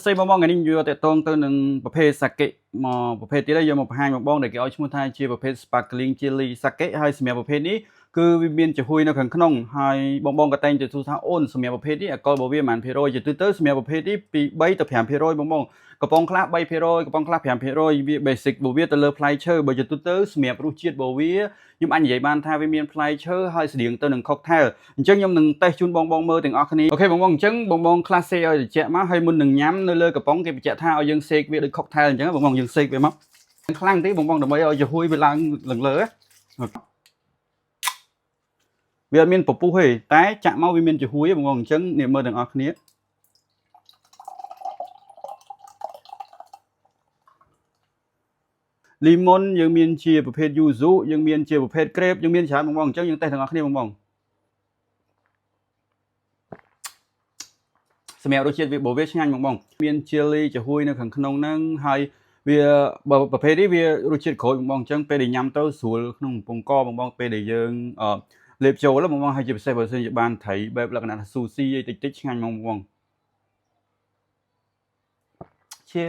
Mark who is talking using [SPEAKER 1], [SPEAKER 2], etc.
[SPEAKER 1] ស្រីបងបងថ្ងៃនេះយកតកតងទៅនឹងប្រភេទសាកេមកប្រភេទទៀតហើយយកមកបង្ហាញបងបងដែលគេឲ្យឈ្មោះថាជាប្រភេទ sparkling chili សាកេហើយសម្រាប់ប្រភេទនេះគឺវាមានចំហួយនៅខាងក្នុងហើយបងបងក៏តែងតែសួរថាអូនសម្រាប់ប្រភេទនេះអាល់កុលរបស់វាប៉ុន្មានភាគរយជាទូទៅសម្រាប់ប្រភេទនេះពី3ទៅ5%បងបងកំប៉ុងខ្លះ3%កំប៉ុងខ្លះ5%វា basic របស់វាទៅលើផ្លែឈើបើជាទូទៅសម្រាប់រសជាតិរបស់វាខ្ញុំអាចនិយាយបានថាវាមានផ្លែឈើហើយស្តៀងទៅនឹង cocktail អញ្ចឹងខ្ញុំនឹងតេស្តជូនបងបងមើលទាំងអស់គ្នាOK បងបងអញ្ចឹងបងបងខ្លះសេឲ្យត្រជាក់មកហើយមុននឹងញ៉ាំនៅលើកំប៉ុងគេបញ្ជាក់ថាឲ្យយើងសេកវាដូច cocktail អញ្ចឹងបងបងយើងសេកវាមកខ្លាំងទេបងបងដើម្បីឲ្យចំហួយវាឡើងឡើងលើវាអត់មានពពុះទេតែចាក់មកវាមានចំហួយបងបងអញ្ចឹងនេះមើលទាំងអស់គ្នាលីមុនយើងមានជាប្រភេទយូស៊ូយើងមានជាប្រភេទក្រេបយើងមានច្រើនបងបងអញ្ចឹងយើងតេស្តទាំងអស់គ្នាបងបងសម្រាប់រសជាតិវាបើវាឆ្ងាញ់បងបងមាន chili ចំហួយនៅខាងក្នុងហ្នឹងហើយវាបើប្រភេទនេះវារសជាតិក្រូចបងបងអញ្ចឹងពេលដែលញ៉ាំទៅស្រួលក្នុងកំពង់កបងបងពេលដែលយើងអឺលេបចូលបងបងហើយជាពិសេសបើសិនជាបានត្រីបែបលក្ខណៈថា sushi អីតិចតិចឆ្ងាញ់បងបងជា